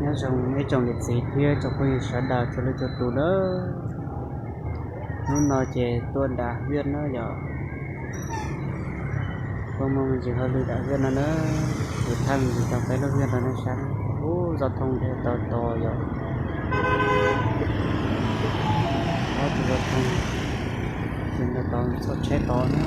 Nyob zoo ib tsoom niam txiv thiab tsoom phooj ywg sawv daws txhua leej txhua tus nawb. Hnub no ces tuaj da Hwj na yom. Tuaj muaj me ntsis hauj lwm da Hwj no na. Kuv thaij me ntsis tau peb lub Hwj rau nej saib. Ub, zaj thoob dheev tau tos yom. Ob tug zaj thoob, ces ntawm tod txoj tsheb tod na.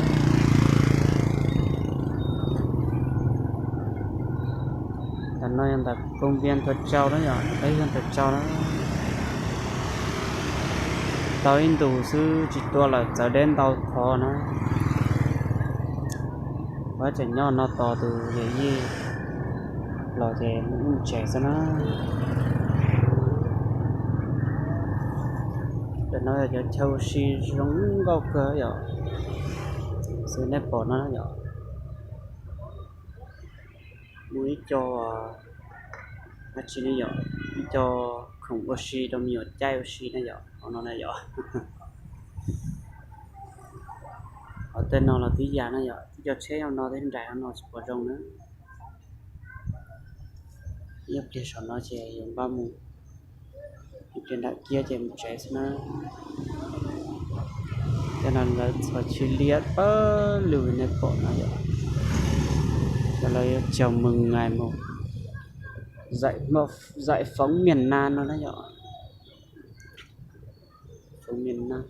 Ntawm no yog ntawm koob npiab tuaj tsau na yom, peb yog tuaj tsau na. Tau ib ntus xwb tsis tuaj lawm, txawv deb ntau qhov na. Ua tseem nyob no tos tus yawm yij los ces mus ib tsev xwb na. Ntawm no yog cov chaw ua si zoo nkauj kawg yom. Xws nej pom no yom, muaj ib co, dab tsi ne yom, ib co khoom ua si rau me nyuam caij ua si na yom, hauv no na yom. Hauv tej no los tib yam na yom, tib co tsheb hauv no thiab nraim hauv no tsis pom zoo na. Ib pliag saum no ces yuav npaj mus, ib pliag nram kiab ces mus tsev xwb na. Tej no lawv txhos cia liab pawg lug nej pom no yom. Cov lawv yuav chào mừng ngày một, giải phóng miền Nam no na yom. Phóng miền Nam.